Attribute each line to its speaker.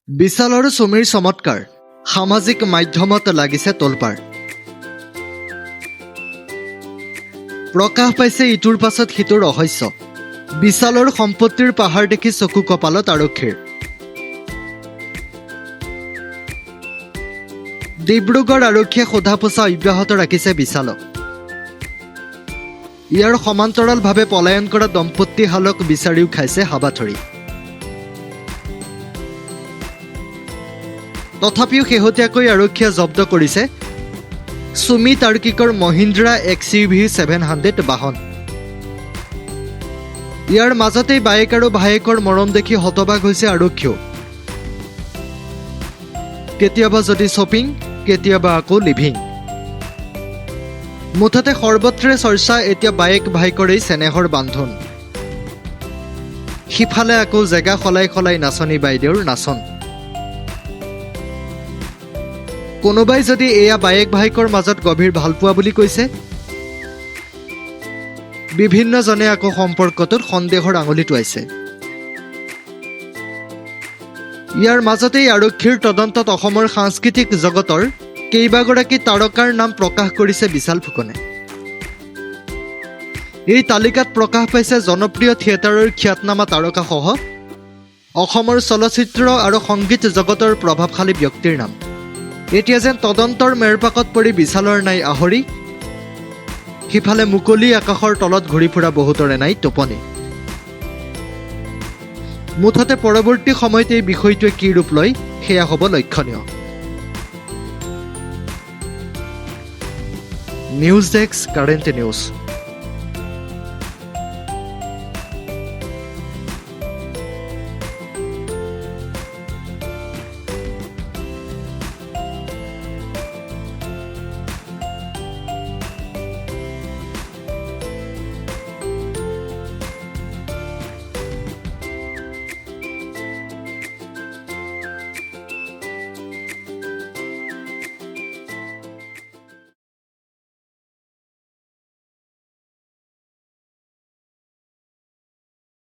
Speaker 1: বিশাল আৰু চুমিৰ চমৎকাৰ সামাজিক মাধ্যমত লাগিছে তোলপাৰ। প্ৰকাশ পাইছে ইটোৰ পাছত সিটোৰ ৰহস্য। বিশালৰ সম্পত্তিৰ পাহাৰ দেখি চকু কপালত আৰক্ষীৰ। ডিব্ৰুগড় আৰক্ষীয়ে সোধা পোছা অব্যাহত ৰাখিছে বিশালক। ইয়াৰ সমান্তৰালভাৱে পলায়ন কৰা দম্পতীহালক বিচাৰিও খাইছে হাবাথুৰি। তথাপিও শেহতীয়াকৈ আৰক্ষীয়ে জব্দ কৰিছে চুমি তাৰ্কিকৰ মহিন্দ্ৰা XUV 700 বাহন। ইয়াৰ মাজতেই বায়েক আৰু ভায়েকৰ মৰম দেখি হতবাক হৈছে আৰক্ষীও। কেতিয়াবা যদি শ্বপিং, কেতিয়াবা আকৌ লিভিং, মুঠতে সৰ্বত্ৰে চৰ্চা এতিয়া বায়েক ভায়েকৰ এই চেনেহৰ বান্ধোন। সিফালে আকৌ জেগা সলাই সলাই নাচনী বাইদেউৰ নাচন। কোনোবাই যদি এয়া বায়েক ভায়েকৰ মাজত গভীৰ ভালপোৱা বুলি কৈছে, বিভিন্নজনে আকৌ সম্পৰ্কটোত সন্দেহৰ আঙুলি টোৱাইছে। ইয়াৰ মাজতেই আৰক্ষীৰ তদন্তত অসমৰ সাংস্কৃতিক জগতৰ কেইবাগৰাকী তাৰকাৰ নাম প্ৰকাশ কৰিছে বিশাল ফুকনে। এই তালিকাত প্ৰকাশ পাইছে জনপ্ৰিয় থিয়েটাৰৰ খ্যাতনামা তাৰকাসহ অসমৰ চলচ্চিত্ৰ আৰু সংগীত জগতৰ প্ৰভাৱশালী ব্যক্তিৰ নাম। এতিয়া যেন তদন্তৰ মেৰপাকত পৰি বিশালৰ নাই আহৰি, সিফালে মুকলি আকাশৰ তলত ঘূৰি ফুৰা বহুতৰে নাই টোপনি। মুঠতে পৰৱৰ্তী সময়ত এই বিষয়টোৱে কি ৰূপ লয়, সেয়া হ'ব লক্ষণীয়। News desk, current news.